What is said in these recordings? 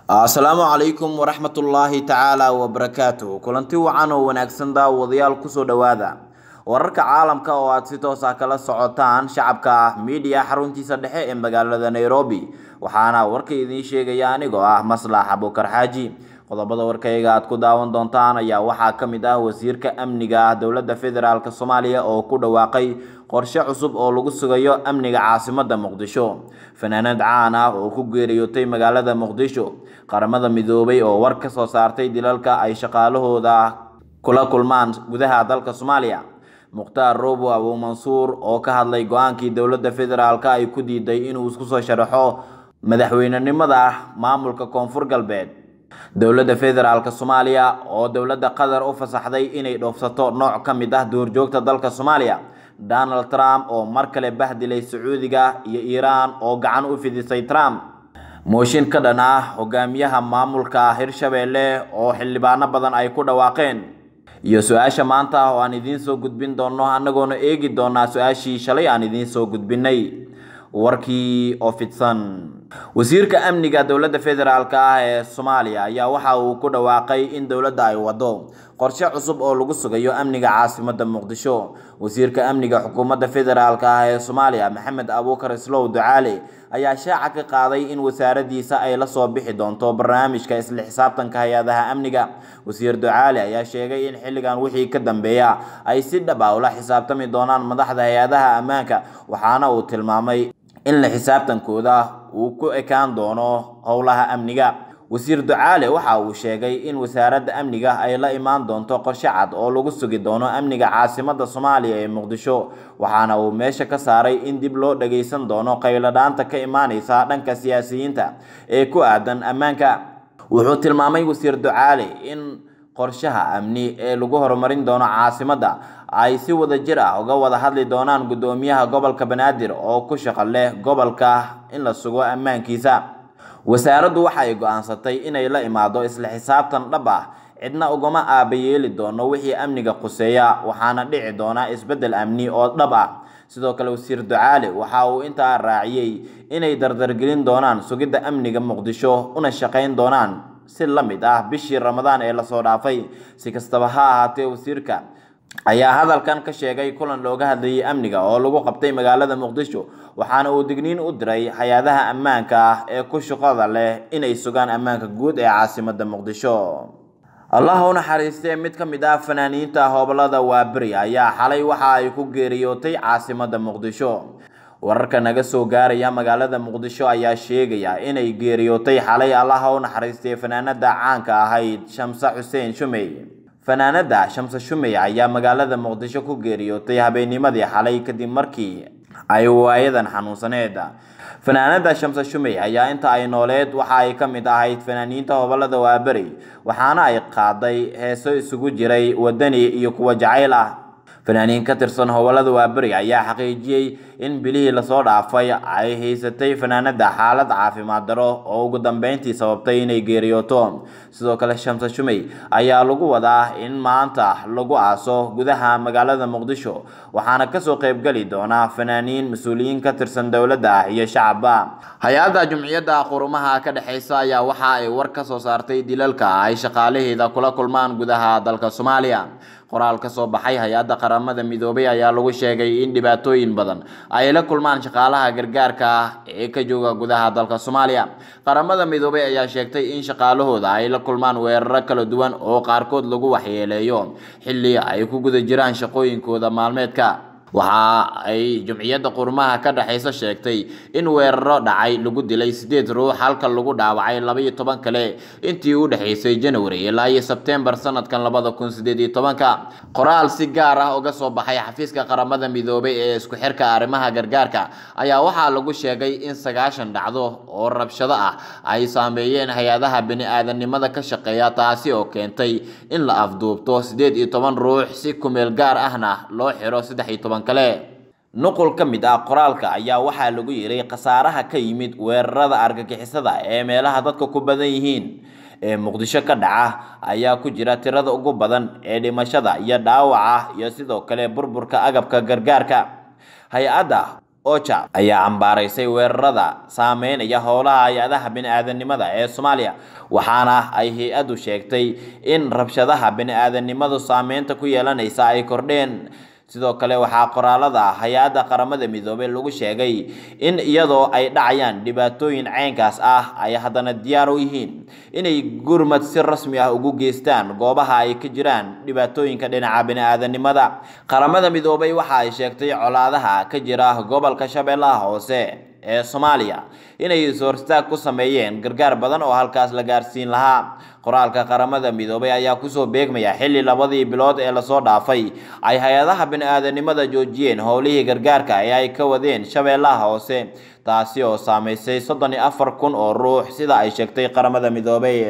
Asalaamu calaykum waraxmatullaahi tacaala wabarakaatuh. Kulanti wacan oo wanaagsan, daawadayaal, kusoo dhowaada wararka caalamka oo aad si toos ah kala socotaan Shacabka Media xaruntiisa dhexe ee magaalada Nairobi. Waxaana warka idiin sheegaya anigoo ah Maslax Abuukar Xaaji. Qodobada warkayga aad ku daawan doontaan ayaa waxaa ka mid ah wasiirka amniga dowladda federaalk Soomaaliya oo ku dhawaaqay qorshe cusub oo lagu sugayo amniga caasimadda Muqdisho, fanaanad caan ah oo ku geeriyootay magaalada Muqdisho, Qaramada Midoobay oo war ka soo saartay dilalka ay shaqaalahooda kula kulmaan gudaha dalka Soomaaliya, Mukhtaar Robo Abuumansuur oo ka hadlay go-aankii dowladda federaalk ay ku diiday inuu isku soo sharaxo madaxweynenimada maamulka Koonfur Galbeed, dowladda federaalk Soomaaliya oo dowladda Qatar u fasaxday inay dhoofsato nooc ka mid ah duurjoogta dalka Soomaaliya, Donald Trump oo mar kale bahdilay Sacuudiga, iyo Iiraan oo gacan u fidisay Trump, mooshin ka dhan ah hogaamiyaha maamulka Hirshabeelle oo xildhibaano badan ay ku dhawaaqeen, iyo su-aasha maanta oo aan idiin soo gudbin doono, annagoona eegi doonaa su-aashii shalay aan idiin soo gudbinay. Warkii oo fidsan. Wasiirka amniga dowladda federaalk ah ee Soomaaliya ayaa waxa uu ku dhawaaqay in dowladda ay wado qorshe cusub oo lagu sugayo amniga caasimadda Muqdisho. Wasiirka amniga xukuumadda federaalk ah ee Soomaaliya, Maxamed Abuukar Islow Ducaale, ayaa shaaca ka qaaday in wasaaradiisa ay la soo bixi doonto barnaamijka isla xisaabtanka hay-adaha amniga. Wasiir Ducaale ayaa sheegay in xilligan wixii ka dambeeya ay si dhab ah ula xisaabtami doonaan madaxda hay-adaha ammaanka, waxaana uu tilmaamay in la xisaabtankooda uu ku ekaan doono howlaha amniga. Wasiir Ducaale waxa uu sheegay in wasaaradda amniga ay la imaan doonto qorshe cad oo lagu sugi doono amniga caasimadda Soomaaliya ee Muqdisho, waxaana uu meesha ka saaray in dib loo dhageysan doono qayladhaanta ka imaaneysa dhanka siyaasiyiinta ee ku aadan ammaanka. Wuxuu tilmaamay wasiir Ducaale in qorshaha amni ee lagu horumarin doono caasimadda ay si wada jir ah uga wada hadli doonaan guddoomiyaha gobolka Banaadir oo ku shaqo leh gobolka in la sugo ammaankiisa. Wasaaraddu waxa ay go-aansatay inay la imaado isla xisaabtan dhab ah, cidna ugama aabayeeli doono wixii amniga quseeya, waxaana dhici doona isbeddel amni oo dhab ah. Sidoo kale wasiir Ducaale waxa uu intaa raaciyey inay dardargelin doonaan sugidda amniga Muqdisho una shaqayn doonaan si la mid ah bishii Ramadaan ee lasoo dhaafay. Si kastaba ha ahaatee, wasiirka ayaa hadalkan ka sheegay kulan looga hadlayay amniga oo lagu qabtay magaalada Muqdisho, waxaana uu digniin u diray hay-adaha ammaanka ah ee ku shaqada leh inay sugaan ammaanka guud ee caasimadda Muqdisho. Allah u naxariistee, mid ka mid ah fanaaniinta hobolada Waaberi ayaa xalay waxa ay ku geeriyootay caasimadda Muqdisho. Wararka naga soo gaaraya magaalada Muqdisho ayaa sheegaya inay geeriyootay xalay, Allah u naxariistay, fanaanada caanka ahayd Shamse Xuseen Shumey. Fanaanada Shamse Shumey ayaa magaalada Muqdisho ku geeriyootay habeennimadii xalay kadib markii ay waayadan xanuunsaneed. Fanaanada Shamse Shumey ayaa inta ay nooleed waxa ay ka mid ahayd fanaaniinta hobolada Waaberi, waxaana ay qaaday heeso isugu jiray wadani iyo kuwa jacayl ah. Fanaaniin ka tirsan hobolada Waaberi ayaa xaqiijiyey in bilihii lasoo dhaafay ay haysatay fanaanada xaalad caafimaad daro oo ugu dambeyntii sababtay inay geeriyooto. Sidoo kale Shamse Shumey ayaa lagu wadaa in maanta lagu aaso gudaha magaalada Muqdisho, waxaana kasoo qaybgeli doona fanaaniin, mas-uuliyiin ka tirsan dowladda iyo shacabba. Hay-adda Jumciyadda Qurumaha ka dhexeysa ayaa waxa ay war ka soo saartay dilalka ay shaqaalaheeda kula kulmaan gudaha dalka Soomaaliya. Qoraal ka soo baxay hay-adda Qaramada Midoobay ayaa lagu sheegay in dhibaatooyin badan ay la kulmaan shaqaalaha gargaarka ee ka jooga gudaha dalka Soomaaliya. Qaramada Midoobay ayaa sheegtay in shaqaalahooda ay la kulmaan weeraro kala duwan oo qaarkood lagu waxyeeleeyo xilli ay ku guda jiraan shaqooyinkooda maalmeedka. Waxa ay Jumciyadda Qurumaha ka dhexeysa sheegtay in weeraro dhacay lagu dilay 8 ruux halka lagu dhaawacay 12 kale intii u dhexeysay January ilaa iyo Sebtembar sanadkan 2018-ka. Qoraal si gaar ah uga soo baxay xafiiska Qaramada Midoobay ee isku xirka arrimaha gargaarka ayaa waxaa lagu sheegay in 90 dhacdo oo rabshado ah ay saameeyeen hay-adaha bini-aadanimada ka shaqeeya, taasi oo keentay in la afduubto 18 ruux si kumeel gaar ahna loo xiro 13 kale. Nuqul ka mid ah qoraalka ayaa waxaa lagu yiri khasaaraha ka yimid weerarada argagixisada ee meelaha dadka ku badan yihiin ee Muqdisho ka dhaca ayaa ku jira tirada ugu badan ee dhimashada iyo dhaawaca iyo sidoo kale burburka agabka gargaarka. Hay-adda OCHA ayaa cambaaraysay weerarada saameynaya howlaha hay-adaha bini'aadanimada ee Soomaaliya, waxaana ay hay-addu sheegtay in rabshadaha bini'aadanimadu saameynta ku yeelanaysa ay kordheen. Sidoo kale waxaa qoraalada hay-adda Qaramada Midoobay lagu sheegay in iyadoo ay dhacayaan dhibaatooyin caynkaas ah ay haddana diyaar u yihiin inay gurmad si rasmi ah ugu geystaan goobaha ay ka jiraan dhibaatooyinka dhinaca bini'aadanimada. Qaramada Midoobay waxa ay sheegtay colaadaha ka jira gobolka Shabeellaha Hoose ee Soomaaliya inay is-hortaag ku sameeyeen gargaar badan oo halkaas la gaarsiin lahaa. Qoraalka Qaramada Midoobay ayaa kusoo beegmaya xilli labadii bilood ee lasoo dhaafay ay hay-adaha bini'aadanimada joojiyeen howlihii gargaarka ee ay ka wadeen Shabeellaha Hoose, taasi oo saameysay 34,000 oo ruux sida ay sheegtay Qaramada Midoobay.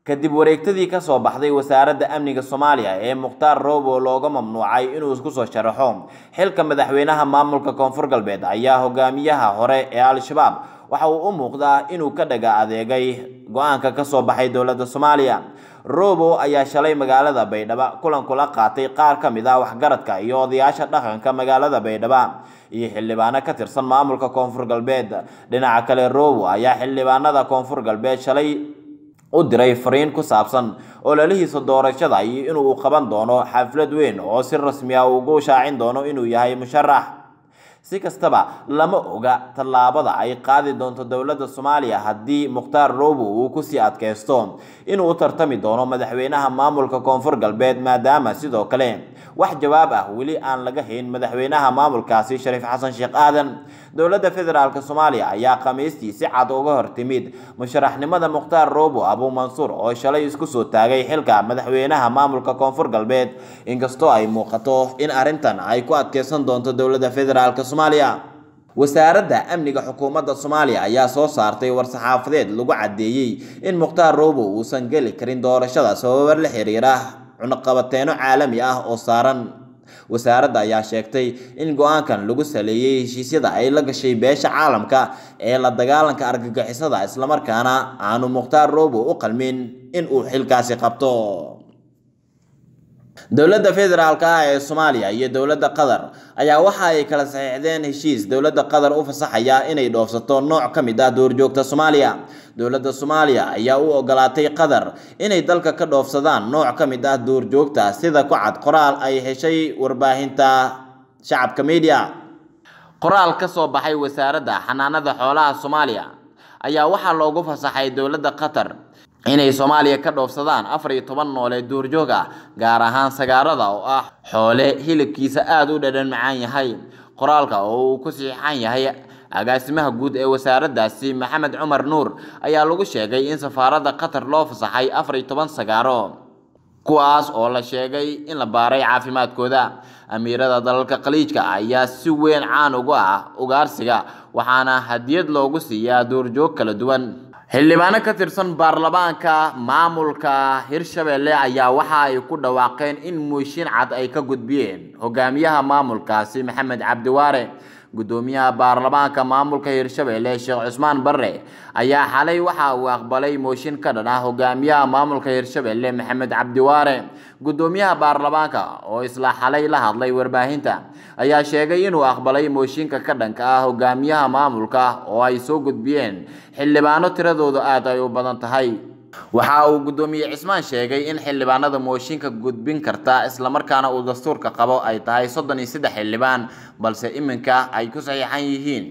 Kadib wareegtadii ka soo baxday wasaaradda amniga Soomaaliya ee Mukhtaar Robo looga mamnuucay inuu isku soo sharaxo xilka madaxweynaha maamulka Koonfur Galbeed, ayaa hogaamiyaha hore ee Al-Shabaab waxa uu u muuqdaa inuu ka dhaga adeegay go'aanka ka soo baxay dowladda Soomaaliya. Robo ayaa shalay magaalada Baydhabo kulan kula qaatay qaar ka mid ah waxgaradka iyo odayaasha dhaqanka magaalada Baydhabo iyo xildhibaano ka tirsan maamulka Koonfur Galbeed. Dhinaca kale, Robo ayaa xildhibaanada Koonfur Galbeed shalay u diray fariin ku saabsan ololihiisa doorashada iyo inuu qaban doono xaflad weyn oo si rasmi ah ugu shaacin doono inuu yahay musharax. Si kastaba, lama oga tallaabada ay qaadi doonto dowladda Soomaaliya haddii Mukhtaar Robo uu kusii adkaysto inuu u tartami doono madaxweynaha maamulka Koonfur Galbeed, maadaama sidoo kale wax jawaab ah weli aan laga hayn madaxweynaha maamulkaasi Shariif Xasan Sheekh Aadan. Dowladda Federaalka Soomaaliya ayaa Khamiistii si cad uga hortimid musharaxnimada Mukhtaar Robo Abu Mansuur oo shalay isku soo taagay xilka madaxweynaha maamulka Koonfur Galbeed, inkastoo ay muuqato in arrintan ay ku adkeysan doonto dowladda Federaalka Soomaaliya. Wasaaradda amniga xukuumadda Soomaaliya ayaa soo saartay war-saxaafadeed lagu caddeeyey in Mukhtaar Robo uusan geli karin doorashada sababo la xiriira cunaqabateeno caalami ah oo saaran. Wasaaradda ayaa sheegtay in go'aankan lagu saleeyay heshiisyada ay la gashay beesha caalamka ee la dagaalanka argagixisada, islamarkaana aanu Mukhtaar Robo u qalmin in uu xilkaasi qabto. Dowladda federaalka ah ee Soomaaliya iyo dowladda Qatar ayaa waxa ay kala saxiixdeen heshiis dowladda Qatar u fasaxaya inay dhoofsato nooc ka mid ah duurjoogta Soomaaliya. Dowladda Soomaaliya ayaa u ogolaatay Qatar inay dalka ka dhoofsadaan nooc ka mid ah duurjoogta, sida ku cad qoraal ay heshay warbaahinta Shacabka Media. Qoraal ka soo baxay wasaaradda xanaanada xoolaha Soomaaliya ayaa waxaa loogu fasaxay dowladda Qatar inay Soomaaliya ka dhoofsadaan 14 noole duurjoog ah, gaar ahaan sagaarada oo ah xoole hilibkiisa aada u dhadhan macaan yahay. Qoraalka oo uu ku saxiixan yahay agaasimaha guud ee wasaaraddaasi Maxamed Cumar Nuur ayaa lagu sheegay in safaaradda Qatar loo fasaxay 14 sagaaro, kuwaas oo la sheegay in la baaray caafimaadkooda. Amiirada dalalka Khaliijka ayaa si weyn caan uga ah ugaarsiga, waxaana hadiyad loogu siiyaa duurjoog kala duwan. Xildhibaano ka tirsan baarlamaanka maamulka Hirshabelle ayaa waxa ay ku dhawaaqeen in mooshin cad ay ka gudbiyeen hogaamiyaha maamulkaasi Maxamed Cabdiwaare. Gudoomiyaha baarlamaanka maamulka Hirshabelle Sheekh Cusmaan Barre ayaa xalay waxa uu aqbalay mooshin ka dhan ah hogaamiyaha maamulka Hirshabelle Maxamed Cabdiwaare. Gudoomiyaha baarlamaanka oo isla xalay la hadlay warbaahinta ayaa sheegay inuu aqbalay mooshinka ka dhanka ah hogaamiyaha maamulka oo ay soo gudbiyeen xildhibaano tiradoodu aad ay u badan tahay. Waxa uu gudoomiye Cismaan sheegay in xildhibaanada mooshinka gudbin karta islamarkaana uu dastuurka qabo ay tahay 33 xildhibaan, balse iminka ay ku saxiixan yihiin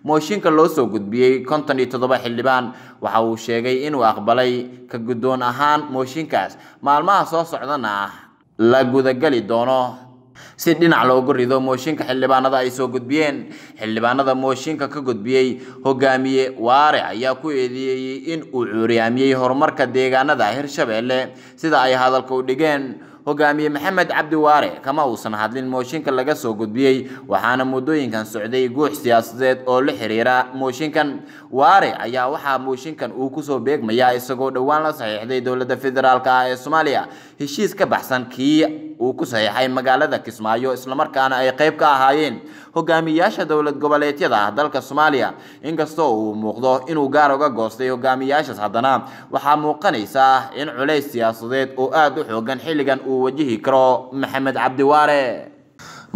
mooshinka loo soo gudbiyey 57 xildhibaan. Waxa uu sheegay inuu aqbalay ka guddoon ahaan mooshinkaas, maalmaha soo socdana la gudagali doono si dhinac loogu rido mooshinka xildhibaanada ay soo gudbiyeen. Xildhibaanada mooshinka ka gudbiyey hogaamiye Waare ayaa ku eedeeyey in uu cuuryaamiyey horumarka deegaanada Hirshabelle sida ay hadalka u dhigeen. Hogaamiye Maxamed Cabdi Waare kama uusan hadlin mooshinka laga soo gudbiyey, waxaana muddooyinkan socday guux siyaasadeed oo la xiriira mooshinkan. Waare ayaa waxaa mooshinkan uu kusoo beegmayaa isagoo dhowaan la saxiixday dowladda federaalka ah ee Soomaaliya heshiis ka baxsan kii uu ku saxiixay magaalada Kismaayo, islamarkaana ay qayb ka ahaayeen hogaamiyaasha dowlad goboleedyada dalka Soomaaliya. Inkastoo uu muuqdo inuu gaar uga goostay hogaamiyaashaas, haddana waxaa muuqanaysa in culays siyaasadeed oo aada u xoogan xilligan uu wajihi karo Maxamed Cabdi Waare.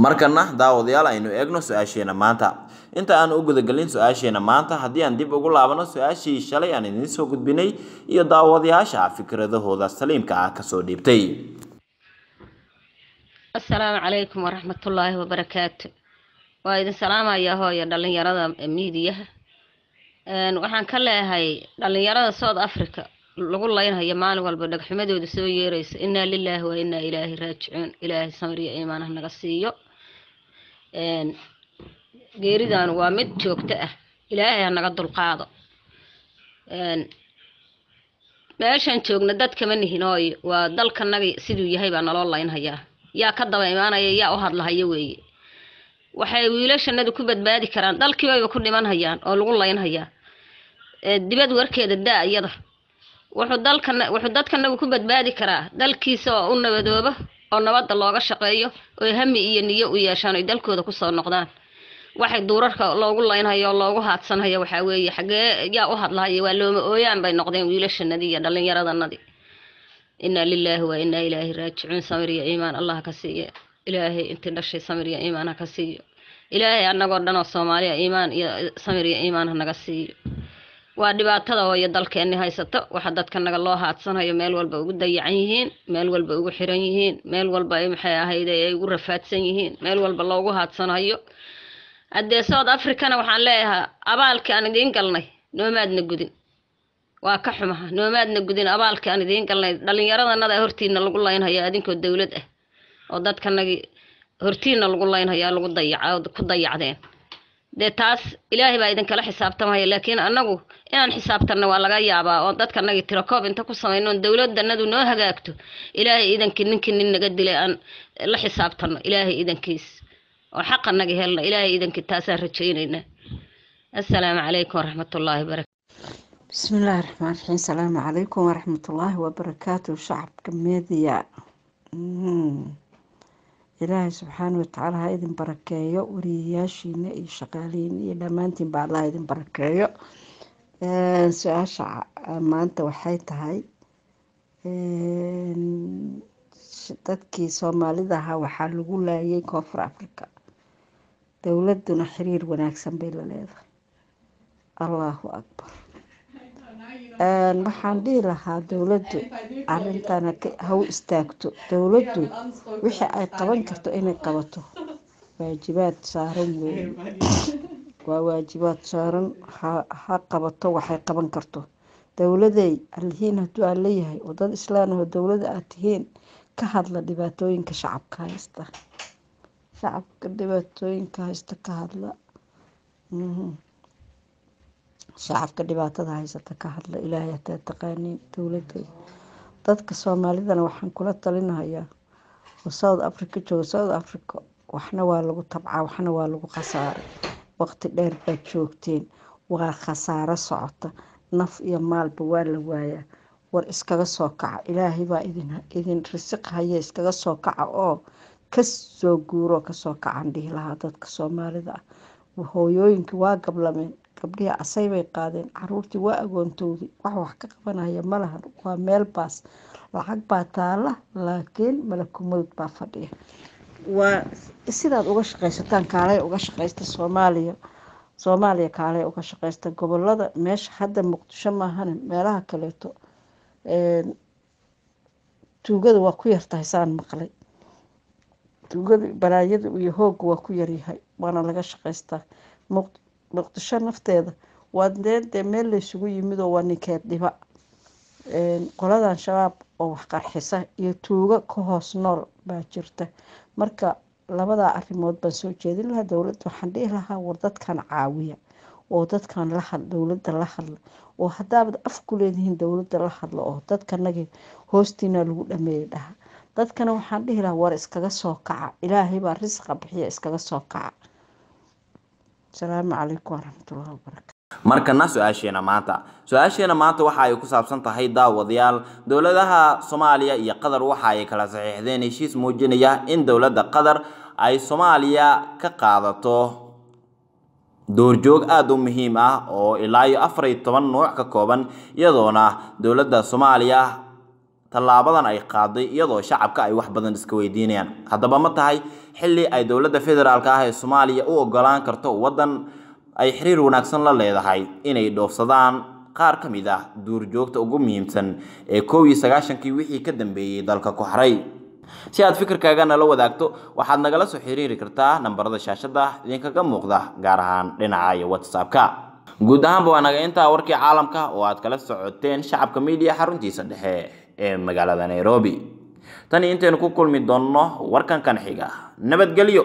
Markana daawadayaal aynu eegno su-aasheena maanta. Inta aan u gudagelin su-aasheena maanta, haddii aan dib ugu laabano su-aashii shalay aan idiin soo gudbinay iyo daawadayaasha fikradahooda saliimka ah kasoo dhiibtay. Asalaamu calaykum waraxmatullaahi wabarakaatu. Waa idin salaamayaa hooyo dhalinyarada miidiyaha. Waxaan ka leeyahay dhalinyarada South Africa lagu laynhayo maalin walba dhagxumadooda soo yeeraysa, innaa lilaahi wa innaa ilaahi raajicuun. Ilaahay samir iyo iimaan ha naga siiyo. Geeridan waa mid joogto ah, ilaahay ha naga dulqaado. Meeshaan joogna dad kama nihin hooyo, waa dalkanagi siduu yahay baa naloo laynhayaa. Yaa ka daba imaanaya, yaa u hadlahaya weeye. Waxay wiilashanadu ku badbaadi karaan dalkiibayba ku dhiman hayaan oo lagu laynhayaa. Dibad warkeeda daa iyada. Wuxuu dalkana wuxuu dadkanagu ku badbaadi karaa dalkiisa oo u nabadoobo oo nabadda looga shaqeeyo oo hami iyo niyo u yeeshaan oy dalkooda kusoo noqdaan. Waxay duurarka loogu laynhayo oo loogu haadsanhayo waxaa weeye xagee yaa u hadlahaya, waa looma ooyaan bay noqdeen wiilashanadii iyo dhallinyaradanadii. Innaa lilaahi wa innaa ilaahi raajicuun. Samir iyo iimaan Allah ka siiya. Ilaahay intii dhashay samir iyo iimaan ha ka siiyo. Ilaahay annagoo dhan oo Soomaaliya iimaan iyo samir iyo iimaan ha naga siiyo. Waa dhibaatada hooyo dalkeenni haysato, waxa dadkanaga loo haadsanhayo, meel walba ugu dayacan yihiin, meel walba ugu xiran yihiin, meel walba ay maxay ahayd ay ugu rafaadsan yihiin, meel walba loogu haadsanhayo. Haddee South Africana waxaan leeyahay abaalkii aan idiin galnay noomaadna gudin, waa ka xumaha, noomaadna gudin abaalkii aan idiin galnay. Dhallinyaradanada hortiina lagu laynhayo adinkoo dowlad ah oo dadkanagii hortiina lagu laynhayaa, lagu dayaca ku dayacdeen. Dee taas ilaahay baa idinkala xisaabtamaya, laakiin annagu inaan xisaabtanna waa laga yaabaa oo dadkanagii tirakoob inta ku samayno oon dowladanadu noo hagaagto, ilaahay idankii ninkii nin naga dilay aan la xisaabtanno, ilaahay idankiis oo xaqanagi helna, ilaahay idankii taasaan rajaynaynaa. Assalaamu calaykum waraxmatullaahi wabarakatu. Bismi illaahi raxmaan raxiim. Asalaamu calaykum waraxmatullaahi wabarakaatu. Shacabka media, Ilaahay subxaana watacaala ha idin barakeeyo, wariyayaashiina iyo shaqaalihiina iyo dhammaantiin ba Allah idin barakeeyo. Su-aasha maanta waxay tahay, dadkii Soomaalida ahaa waxaa lagu laayay Koonfur Africa, dowladuna xiriir wanaagsan bay la leedahay. Allahu akbar. Waxaan dhihi lahaa dowladdu arintan ha u istaagto. Dowladdu wixii ay qaban karto inay qabato waajibaad saaran weeye, waa waajibaad saaran. Ha qabato waxay qaban karto dowladay. Allihiin hadduu aan leeyahay oo dad islaan oo dowlada aad tihiin, ka hadla dhibaatooyinka shacabka haysta, shacabka dhibaatooyinka haysta ka hadla, shacabka dhibaatada haysata ka hadla. Ilaahay hataa taqaaniin dowladda. Dadka Soomaalidana waxaan kula talinayaa oo South Africa jooga, South Africa waxna waa lagu tabcaa, waxna waa lagu khasaaray. Waqti dheer baad joogteen, waa khasaaro socota, naf iyo maalba waa la waayaa. War iskaga soo kaca, Ilaahay baa idin risiq haya, iskaga soo kaca oo kasoo guuro, kasoo kacan dhihi lahaa dadka Soomaalida ah. Hooyooyinkii waa gablameen, gabdhihii asay bay qaadeen, caruurtii waa agoontowday, wax ka qabanaya ma lahan. Waa meel baas, lacag baa taala, laakiin malakumowd baa fadhiya. Waa sidaad uga shaqaysataan, kaalay uga shaqaysta Soomaaliya, Soomaaliya kaalay uga shaqaysta gobolada meesha hadda Muqdisho maahane, meelaha kaleeto tuugada waa ku yartahay saan maqlay. Tuugada balaayada iyo hoogga waa ku yaryahay, waana laga shaqaystaa. Muqdisho nafteeda waa dee meel laysugu yimidoo waa ninkeed dhiba. Qoladan Shabaab oo wax qarxisa iyo tuugo ka hoos nool baa jirta. Marka labadaa arrimood baan soo jeedin lahaa dowladda. Waxaan dhihi lahaa war dadkan caawiya oo dadkan la hadla, dowladda la hadla, oo haddaabad af ku leedihiin dowladda la hadla, oo dadkanagi hoostiina lagu dhameeyay dhaha. Dadkana waxaan dhihi lahaa war iskaga soo kaca, Ilaahay baa risqa bixiya, iskaga soo kaca. Asalaamu calaykum waraxmatullahi wabarakatu. Markana su-aasheena maanta, su-aasheena maanta waxa ay ku saabsan tahay daawadayaal, dowladaha Soomaaliya iyo Qatar waxa ay kala saxiixdeen heshiis muujinaya in dowladda Qatar ay Soomaaliya ka qaadato doorjoog aada u muhiim ah oo ilaa iyo 14 nuuc ka kooban, iyadoona dowladda Soomaaliya tallaabadan ay qaaday, iyadoo shacabka ay wax badan iska weydiinayaan. Haddaba ma tahay xilli ay dowladda federaalka ah ee Soomaaliya u ogolaan karto waddan ay xiriir wanaagsan la leedahay inay dhoofsadaan qaar ka mid ah duurjoogta ugu muhiimsan ee 91-kii wixii ka dambeeyey dalka ku haray? Si aad fikirkaaga nala wadaagto, waxaad nagala soo xiriiri kartaa nambarada shaashadda idinkaga muuqda, gaar ahaan dhinaca iyo WhatsApp-ka. Guud ahaanba waa naga intaa warkii caalamka oo aad kala socoteen Shacabka Media xaruntiisa dhexe ee magaalada Nairobi. Tani intaynu ku kulmi doonno warkan kan xiga, nabadgelyo.